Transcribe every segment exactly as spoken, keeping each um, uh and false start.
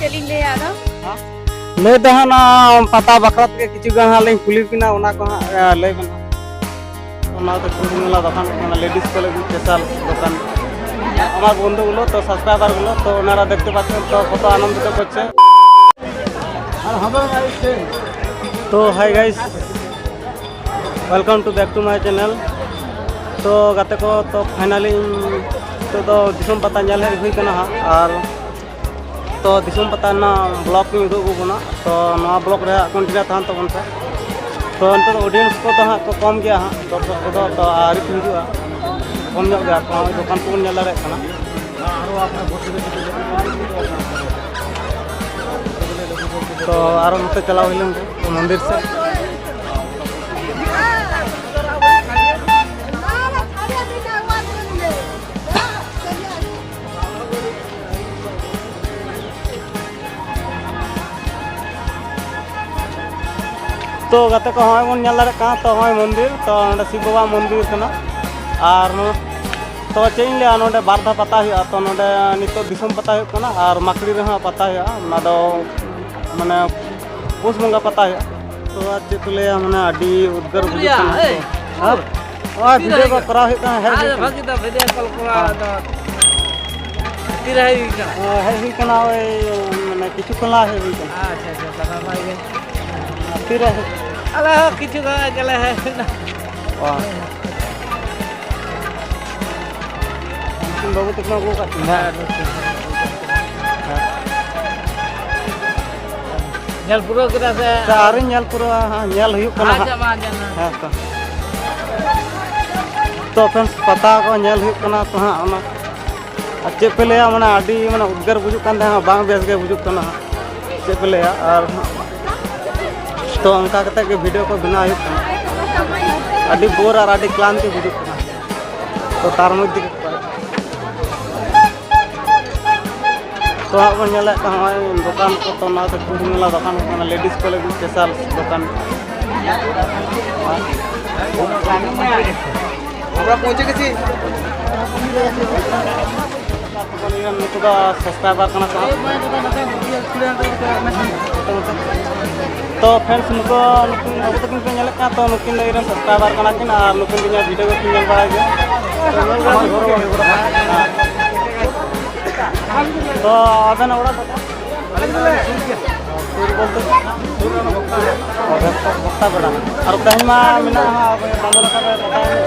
ᱪᱮᱫ ᱞᱤᱧ ᱞᱟᱹᱭᱟ ᱟᱫᱚ? ᱞᱟᱹᱭ ᱫᱚ ᱦᱟᱸᱜ ᱚᱱᱟ ᱯᱟᱛᱟ ᱵᱟᱠᱷᱨᱟ ᱛᱮᱜᱮ ᱠᱤᱪᱷᱩ ᱜᱟᱱ ᱦᱟᱸᱜ ᱞᱤᱧ ᱠᱩᱞᱤ ᱵᱤᱱᱟ, ᱚᱱᱟ ᱠᱚ ᱦᱟᱸᱜ, ᱮ, ᱞᱟᱹᱭ ᱵᱮᱱ ᱦᱟᱸᱜ᱾ ᱚᱱᱟ ᱫᱚ ᱠᱩᱞᱦᱤ ᱢᱮᱞᱟ ᱫᱚᱠᱟᱱ ᱠᱟᱱᱟ, ᱞᱮᱰᱤᱥ ᱠᱚ ᱞᱟᱹᱜᱤᱫ ᱥᱯᱮᱥᱟᱞ ᱫᱚᱠᱟᱱ᱾ আমার বন্ধুগুলো তো, সাবস্ক্রাইবারগুলো তো, ওনারা দেখতে পাচ্ছেন তো কত আনন্দিত করছে। তো hi guys, welcome to back to my channel। ᱛᱚ ᱜᱟᱛᱮ ᱠᱚ, ᱛᱚ ᱯᱷᱟᱭᱱᱟᱞᱤ ᱱᱤᱛᱚᱜ ᱫᱚ ᱫᱤᱥᱚᱢ ᱯᱟᱛᱟ ᱧᱮᱞ ᱦᱮᱡ ᱦᱩᱭ ᱠᱟᱱᱟ ᱦᱟᱸᱜ, ᱟᱨ ᱛᱚ ᱫᱤᱥᱚᱢ ᱯᱟᱛᱟ ᱨᱮᱱᱟᱜ ᱵᱞᱚᱜ ᱤᱧ ᱩᱫᱩᱜ ᱟᱵᱚ ᱠᱟᱱᱟ᱾ ᱛᱚ ᱱᱚᱣᱟ ᱵᱞᱚᱜ ᱨᱮ ᱦᱟᱸᱜ ᱠᱚᱱᱴᱤᱱᱤᱭᱩ ᱛᱟᱦᱮᱱ ᱛᱟᱵᱚᱱ ᱯᱮ᱾ ᱛᱚ ᱱᱤᱛᱚᱜ ᱫᱚ ᱚᱰᱤᱭᱮᱱᱥ ᱠᱚᱫᱚ ᱦᱟᱸᱜ ᱠᱚ ᱠᱚᱢ ᱜᱮᱭᱟ ᱦᱟᱸᱜ, ᱫᱚᱨᱥᱚᱠ ᱠᱚᱫᱚ ᱛᱚ ᱟᱹᱣᱨᱤ ᱠᱚ ᱦᱤᱡᱩᱜᱼᱟ, ᱠᱚᱢ ᱧᱚᱜ ᱜᱮᱭᱟ ᱠᱚ᱾ ᱱᱚᱜᱼᱚᱭ ᱫᱚᱠᱟᱱ ᱠᱚᱵᱚᱱ ᱧᱮᱞ ᱫᱟᱲᱮᱭᱟᱜ ᱠᱟᱱᱟ᱾ ᱛᱚ ᱟᱨᱚ ᱱᱚᱛᱮ ᱪᱟᱞᱟᱣ ᱦᱩᱭ ᱞᱮᱱ ᱜᱮ ᱢᱚᱱᱫᱤᱨ ᱥᱮᱫ᱾ ᱛᱚ ᱜᱟᱛᱮ ᱠᱚ, ᱦᱚᱸᱜᱼᱚᱭ ᱵᱚᱱ ᱧᱮᱞ ᱫᱟᱲᱮᱭᱟᱜ ᱠᱟᱱᱟ, ᱛᱚ ᱦᱚᱸᱜᱼᱚᱭ ᱢᱚᱱᱫᱤᱨ, ᱛᱚ ᱱᱚᱸᱰᱮ ᱥᱤᱵ ᱵᱟᱵᱟ ᱢᱚᱱᱫᱤᱨ ᱠᱟᱱᱟ᱾ ᱟᱨ ᱱᱚᱣᱟ, ᱛᱚ ᱪᱮᱫ ᱤᱧ ᱞᱟᱹᱭᱟ, ᱱᱚᱸᱰᱮ ᱵᱟᱨ ᱫᱷᱟᱣ ᱯᱟᱛᱟ ᱦᱩᱭᱩᱜᱼᱟ᱾ ᱛᱚ ᱱᱚᱸᱰᱮ ᱱᱤᱛᱚᱜ ᱫᱤᱥᱚᱢ ᱯᱟᱛᱟ ᱦᱩᱭᱩᱜ ᱠᱟᱱᱟ ᱟᱨ ᱢᱟᱠᱲᱤ ᱨᱮᱦᱚᱸ ᱯᱟᱛᱟ ᱦᱩᱭᱩᱜᱼᱟ, ᱚᱱᱟ ᱫᱚ ᱢᱟᱱᱮ ᱯᱩᱥ ᱵᱚᱸᱜᱟ ᱯᱟᱛᱟ ᱦᱩᱭᱩᱜᱼᱟ᱾ ᱛᱚ ᱟᱨ ᱪᱮᱫ ᱠᱚ ᱞᱟᱹᱭᱟ, ᱢᱟᱱᱮ ᱟᱹᱰᱤ ᱩᱫᱽᱜᱟᱹᱨ ᱵᱩᱡᱩᱜ ᱠᱟᱱᱟ᱾ ᱛᱚ ᱦᱮᱸ? ᱦᱳᱭ, ᱛᱤᱨᱮ ᱵᱷᱤᱰᱤᱭᱳ ᱠᱚ ᱦᱩᱭᱩᱜ ᱠᱚᱨᱟᱣ ᱦᱩᱭᱩᱜ ᱠᱟᱱᱟ, ᱦᱮᱡ ᱟᱨ ᱦᱩᱭᱩᱜ ᱠᱟᱱᱟ᱾ ᱵᱷᱟᱹᱜᱤ ᱫᱚ ᱵᱷᱤᱰᱤᱭᱳ ᱠᱚᱞ ᱠᱚᱨᱟᱣ ᱦᱮᱸ᱾ ᱫᱚ ᱛᱤᱨᱮ ᱦᱮᱡ ᱦᱩᱭ ᱠᱟᱱᱟ? ᱦᱮᱸ, ᱦᱮᱡ ᱦᱩᱭ ᱠᱟᱱᱟ ᱳᱭ, ᱢᱟᱱᱮ ᱠᱤᱪᱷᱩ ᱠᱷᱚᱱ ᱞᱟᱦᱟ ᱦᱮᱡ ᱦᱩᱭ ᱠᱟᱱᱟ᱾ ᱟᱪᱪᱷᱟ, ᱟᱪᱪᱷᱟ, ᱛᱟᱦᱞᱮ ᱱᱟᱯᱟᱭ ᱜᱮ᱾ ᱛᱤᱨᱮ? ᱟᱞᱮ ᱦᱚᱸ ᱠᱤᱪᱷᱩ ᱠᱷᱚᱱ ᱜᱮᱞᱮ ᱦᱮᱡ ᱮᱱᱟ᱾ ᱚ᱾ ᱩᱱᱠᱤᱱ ᱵᱟᱹᱵᱩ ᱛᱟᱹᱠᱤᱱ ᱟᱹᱜᱩ ᱟᱠᱟᱫ ᱠᱤᱱᱟ? ᱦᱮᱸ, ᱱᱩᱠᱤᱱ᱾ ᱦᱮᱸ᱾ ᱧᱮᱞ ᱯᱩᱨᱟᱹᱣ ᱠᱮᱫᱟ ᱥᱮ? ᱥᱮ ᱟᱹᱣᱨᱤ ᱧᱮᱞ ᱯᱩᱨᱟᱹᱣᱟ, ᱦᱟᱸᱜ ᱧᱮᱞ ᱦᱩᱭᱩᱜ ᱠᱟᱱᱟ ᱟᱪᱪᱷᱟ, ᱦᱟᱸᱜ᱾ ᱢᱟ ᱧᱮᱞ ᱢᱮ᱾ ᱦᱮᱸ ᱛᱚ᱾ ᱛᱚ friends, ᱯᱟᱛᱟ ᱠᱚ ᱧᱮᱞ ᱦᱩᱭᱩᱜ ᱠᱟᱱᱟ ᱛᱚ ᱦᱟᱸᱜ, ᱚᱱᱟ ᱟᱨ ᱪᱮᱫ ᱯᱮ ᱞᱟᱹᱭᱟ, ᱢᱟᱱᱮ ᱟᱹᱰᱤ ᱢᱟᱱᱮ ᱩᱫᱽᱜᱟᱹᱨ ᱵᱩᱡᱩᱜ ᱠᱟᱱ ᱛᱟᱦᱮᱸᱜ, ᱵᱟᱝ ᱵᱮᱥ ᱜᱮ ᱵᱩᱡᱩᱜ ᱠᱟᱱᱟ ᱦᱟᱸᱜ, ᱪᱮᱫ ᱯᱮ ᱞᱟᱹᱭᱟ᱾ ᱟᱨ ᱛᱚ ᱚᱱᱠᱟ ᱠᱟᱛᱮ ᱜᱮ ᱵᱷᱤᱰᱤᱭᱳ ᱠᱚ ᱵᱮᱱᱟᱣ ᱦᱩᱭᱩᱜ ᱠᱟᱱᱟ, ᱟᱹᱰᱤ ᱵᱳᱨ ᱟᱨ ᱟᱹᱰᱤ ᱠᱞᱟᱱᱛᱤ ᱵᱩᱡᱩᱜ ᱠᱟᱱᱟ᱾ ᱛᱚ ᱛᱟᱨ ᱢᱚᱫᱽᱫᱷᱮ ᱜᱮ ᱛᱚ ᱦᱟᱸᱜ ᱵᱚᱱ ᱧᱮᱞᱮᱫ ᱠᱟᱱ ᱱᱚᱜᱼᱚᱭ ᱫᱚᱠᱟᱱ ᱠᱚ, ᱛᱚ ᱱᱚᱣᱟ ᱫᱚ ᱠᱩᱞᱦᱤ ᱢᱮᱞᱟ ᱫᱚᱠᱟᱱ ᱠᱟᱱᱟ, ᱞᱮᱰᱤᱥ ᱠᱚ ᱞᱟᱹᱜᱤᱫ ᱥᱯᱮᱥᱟᱞ ᱫᱚᱠᱟᱱ᱾ আমরা পৌঁছে গেছি। ᱱᱩᱠᱩ ᱫᱚ subscriber ᱠᱟᱱᱟ ᱠᱚ᱾ ᱛᱚ friends, ᱱᱩᱠᱩ, ᱱᱩᱠᱤᱱ ᱵᱟᱹᱵᱩ ᱛᱟᱹᱠᱤᱱ ᱯᱮ ᱧᱮᱞᱮᱫ ᱠᱟᱱᱟ, ᱛᱚ ᱱᱩᱠᱤᱱ ᱫᱚ ᱤᱧ ᱨᱮᱱ subscriber ᱠᱟᱱᱟ ᱠᱤᱱ ᱟᱨ ᱱᱩᱠᱤᱱ ᱫᱚ ᱤᱧᱟᱹᱜ video ᱠᱚᱠᱤᱱ ᱧᱮᱞ ᱵᱟᱲᱟᱭ ᱜᱮᱭᱟ᱾ ᱛᱚ ᱟᱵᱮᱱᱟᱜ ᱚᱲᱟᱜ ᱫᱚ? ᱥᱩᱨ ᱵᱚᱞᱛᱮ? ᱵᱷᱚᱠᱛᱟ ᱵᱮᱲᱟ᱾ ᱟᱨ ᱛᱮᱦᱮᱧ ᱢᱟ ᱢᱮᱱᱟᱜᱼᱟ ᱦᱟᱸᱜ, ᱟᱵᱚ ᱵᱟᱸᱫᱽ ᱞᱟᱛᱟᱨ ᱨᱮ ᱯᱟᱛᱟ ᱮᱱᱮᱡ᱾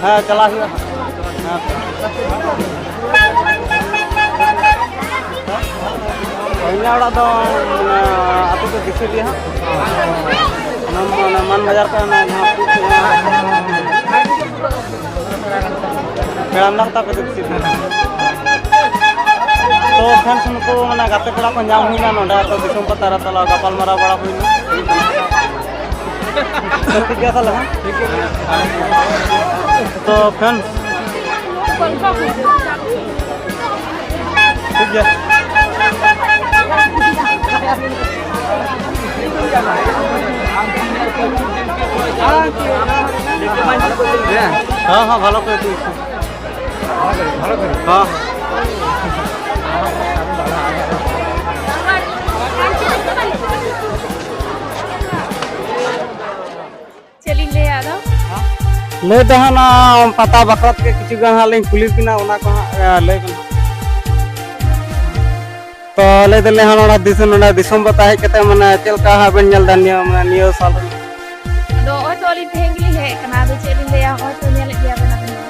ᱦᱮᱸ, ᱪᱟᱞᱟᱜ ᱦᱩᱭᱩᱜᱼᱟ ᱦᱟᱸᱜ᱾ ᱦᱮᱸ᱾ ᱤᱧᱟᱹᱜ ᱚᱲᱟᱜ ᱫᱚ, ᱢᱟᱱᱮ, ᱟᱹᱛᱩ ᱫᱚ ᱫᱤᱥᱟᱹ ᱜᱮᱭᱟ ᱦᱟᱸᱜ᱾ ᱚᱱᱟ, ᱚᱱᱟ ᱢᱟᱱ ᱵᱟᱡᱟᱨ ᱠᱷᱚᱱ ᱚᱱᱟ ᱡᱟᱦᱟᱸ ᱯᱮᱲᱟ ᱢᱮᱱᱟᱜ ᱠᱚ ᱛᱟᱯᱮ ᱫᱚ ᱵᱮᱥᱤ ᱫᱚ᱾ ᱛᱚ friends, ᱱᱩᱠᱩ ᱢᱟᱱᱮ ᱜᱟᱛᱮ ᱠᱚᱲᱟ ᱠᱚ ᱧᱟᱢ ᱦᱩᱭᱱᱟ ᱱᱚᱰᱮ, ᱟᱫᱚ ᱫᱤᱥᱚᱢ ᱯᱟᱛᱟ ᱨᱮ ᱛᱟᱞᱟ ᱜᱟᱯᱟᱞ ᱢᱟᱨᱟᱣ ᱵᱟᱲᱟ ᱦᱩᱭᱱᱟ᱾ ᱛᱚ ᱴᱷᱤᱠ ᱜᱮᱭᱟ ᱛᱟᱦᱚᱞᱮ, ᱦᱮᱸ? ᱛᱚ friends, ᱴᱷᱤᱠ ᱜᱮᱭᱟ᱾ ᱦᱮᱸ, ᱦᱮᱸ, ᱵᱷᱟᱞᱚ ᱠᱚ ᱤᱫᱤ᱾ ᱦᱮᱸ᱾ ᱪᱮᱫ ᱞᱤᱧ ᱞᱟᱹᱭᱟ ᱟᱫᱚ? ᱞᱟᱹᱭ ᱫᱚ ᱦᱟᱸᱜ ᱱᱚᱣᱟ ᱯᱟᱛᱟ ᱵᱟᱠᱷᱨᱟ ᱛᱮ ᱠᱤᱪᱷᱩ ᱜᱟᱱ ᱦᱟᱸᱜ ᱞᱤᱧ ᱠᱩᱞᱤ ᱵᱤᱱᱟ, ᱚᱱᱟ ᱠᱚ ᱦᱟᱸᱜ, ᱮ, ᱞᱟᱹᱭ ᱵᱤᱱ᱾ ᱛᱚ ᱞᱟᱹᱭ ᱫᱟᱞᱤᱧ ᱦᱟᱸᱜ ᱱᱚᱰᱮ ᱫᱤᱥᱚᱢ, ᱱᱚᱰᱮ ᱫᱤᱥᱚᱢ ᱯᱟᱛᱟ ᱦᱮᱡ ᱠᱟᱛᱮ ᱢᱟᱱᱮ ᱪᱮᱫ ᱞᱮᱠᱟ ᱦᱟᱸᱜ ᱵᱮᱱ ᱧᱮᱞ ᱮᱫᱟ ᱱᱤᱭᱟᱹ, ᱢᱟᱱᱮ ᱱᱤᱭᱟᱹ ᱥᱟᱞ ᱨᱮ? ᱟᱫᱚ ᱱᱚᱜᱼᱚᱭ ᱛᱚ ᱟᱹᱞᱤᱧ ᱛᱮᱦᱮᱧ ᱜᱮᱞᱤᱧ ᱦᱮᱡ ᱟᱠᱟᱱᱟ, ᱟᱫᱚ ᱪᱮᱫ ᱞᱤᱧ ᱞᱟᱹᱭᱟ, ᱱᱚᱜᱼᱚᱭ ᱛᱚ ᱧᱮᱞᱮᱫ ᱜᱮᱭᱟ ᱵᱮᱱ ᱟᱵᱮᱱ ᱦᱚᱸ᱾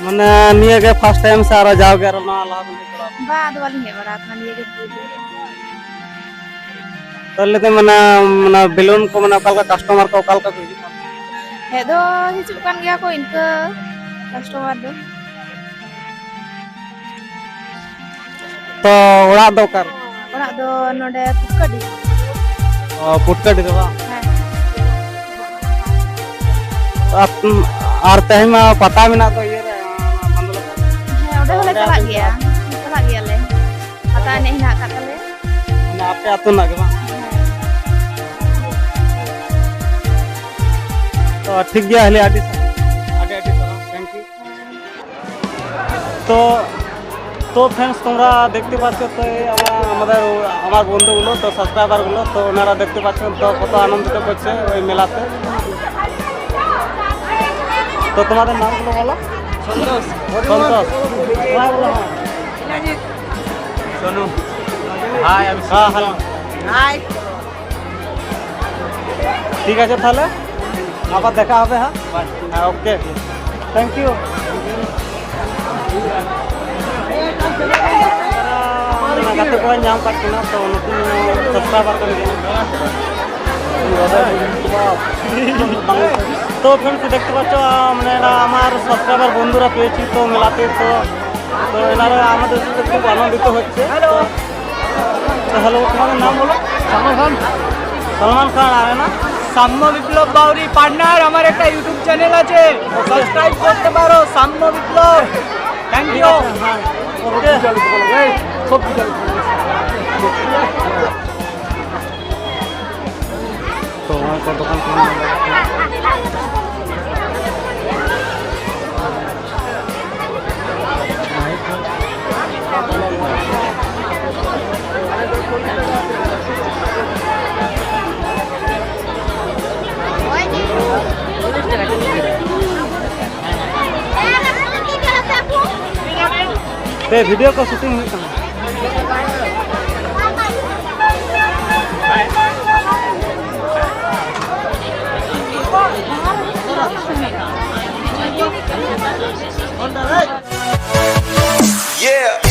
ᱢᱟᱱᱮ ᱱᱤᱭᱟᱹ ᱜᱮ first time ᱥᱮ ᱟᱨᱚ ᱡᱟᱣ ᱜᱮ ᱟᱨᱚ ᱱᱚᱣᱟ ᱞᱟᱦᱟ ᱵᱮᱱ ᱦᱮᱡ ᱵᱟᱲᱟ ᱟᱠᱟᱱᱟ? ᱵᱟ, ᱟᱫᱚ ᱵᱟᱹᱞᱤᱧ ᱦᱮᱡ ᱵᱟᱲᱟ ᱟᱠᱟᱱᱟ, ᱱᱤᱭᱟᱹ ᱜᱮ ᱯᱩᱭᱞᱩ᱾ ᱛᱟᱦᱚᱞᱮ ᱫᱚ ᱢᱟᱱᱮ, ᱢᱟᱱᱮ balloon ᱠᱚ ᱢᱟᱱᱮ ᱚᱠᱟ ᱞᱮᱠᱟ customer ᱠᱚ ᱚᱠᱟ ᱞᱮᱠᱟ ᱠᱚ ᱦᱤᱡᱩᱜ ᱠᱟᱱᱟ? ᱦᱮᱡ ᱫᱚ ᱦᱤᱡᱩᱜ ᱠᱟᱱ ᱜᱮᱭᱟ ᱠᱚ ᱤᱱᱠᱟᱹ customer ᱫᱚ᱾ ᱛᱚ ᱚᱲᱟᱜ ᱫᱚ ᱚᱠᱟᱨᱮ? ᱚᱲᱟᱜ ᱫᱚ ᱱᱚᱰᱮ ᱯᱩᱴᱠᱟᱹᱰᱤ᱾ ᱚ, ᱯᱩᱴᱠᱟᱹᱰᱤ ᱫᱚ ᱵᱟᱝ? ᱦᱮᱸ᱾ ᱟᱨ, ᱟᱨ ᱛᱮᱦᱮᱧ ᱢᱟ ᱯᱟᱛᱟ ᱢᱮᱱᱟᱜ ᱫᱚ ᱤᱭᱟᱹ ᱨᱮ, ᱵᱟᱸᱫᱽᱞᱳ᱾ ᱦᱮᱸ, ᱚᱸᱰᱮ ᱦᱚᱸᱞᱮ ᱪᱟᱞᱟᱜ ᱜᱮᱭᱟ, ᱪᱟᱞᱟᱜ ᱜᱮᱭᱟᱞᱮ᱾ ᱯᱟᱛᱟ ᱮᱱᱮᱡ ᱦᱮᱱᱟᱜ ᱟᱠᱟᱫ ᱛᱟᱞᱮᱭᱟ᱾ ᱢᱟᱱᱮ ᱟᱯᱮ ᱟᱹᱛᱩ ᱨᱮᱱᱟᱜ ᱜᱮ ᱵᱟᱝ? ᱦᱮᱸ᱾ ᱛᱚ ᱴᱷᱤᱠ ᱜᱮᱭᱟ, ᱦᱟᱞᱮ ᱟᱹᱰᱤ ᱥᱟᱨᱦᱟᱣ, ᱟᱹᱰᱤ ᱟᱹᱰᱤ ᱥᱟᱨᱦᱟᱣ, thank you᱾ তো তো ফ্রেন্ডস, তোমরা দেখতে পাচ্ছ তো এই আমার আমাদের আমার বন্ধুগুলো, তো সাবস্ক্রাইবারগুলো, তো ওনারা দেখতে পাচ্ছেন তো কত আনন্দিত করছে ওই মেলাতে। তো তোমাদের নামগুলো বলো। সন্তোষ। সন্তোষ। তোমার বলো, হ্যাঁ। সোনু। হাই, আমি হ্যাঁ, হ্যালো। হাই। ঠিক আছে, তাহলে আবার দেখা হবে। হ্যাঁ, হ্যাঁ, ওকে, থ্যাংক ইউ। ᱜᱟᱛᱮ ᱠᱚᱲᱟᱧ ᱧᱟᱢ ᱠᱟᱫ ᱠᱤᱱᱟ, ᱛᱚ ᱱᱩᱠᱤᱱ ᱥᱟᱵᱥᱠᱨᱟᱭᱵᱟᱨ ᱠᱟᱱ ᱜᱮᱭᱟ᱾ তো ফ্রেন্ডস, দেখতে পাচ্ছ, আহ, মানে এরা আমার সাবস্ক্রাইবার বন্ধুরা পেয়েছি তো মেলাতে, তো তো এনারা আমাদের সাথে খুব আনন্দিত হচ্ছে। তো হ্যালো, তোমাদের নাম বলো। সালমান খান। সালমান খান, আর না? সাম্য বিপ্লব বাউরি পার্টনার, আমার একটা ইউটিউব চ্যানেল আছে, সাবস্ক্রাইব করতে পারো। সাম্য বিপ্লব। Thank you. হ্যাঁ, ওকে। সব বিশাল। তো আমার কতক্ষণ সময় লাগবে? ᱯᱮ ᱵᱷᱤᱰᱤᱭᱳ ᱠᱚ ᱥᱩᱴᱤᱝ ᱦᱩᱭᱩᱜ ᱠᱟᱱᱟ᱾ Yeah.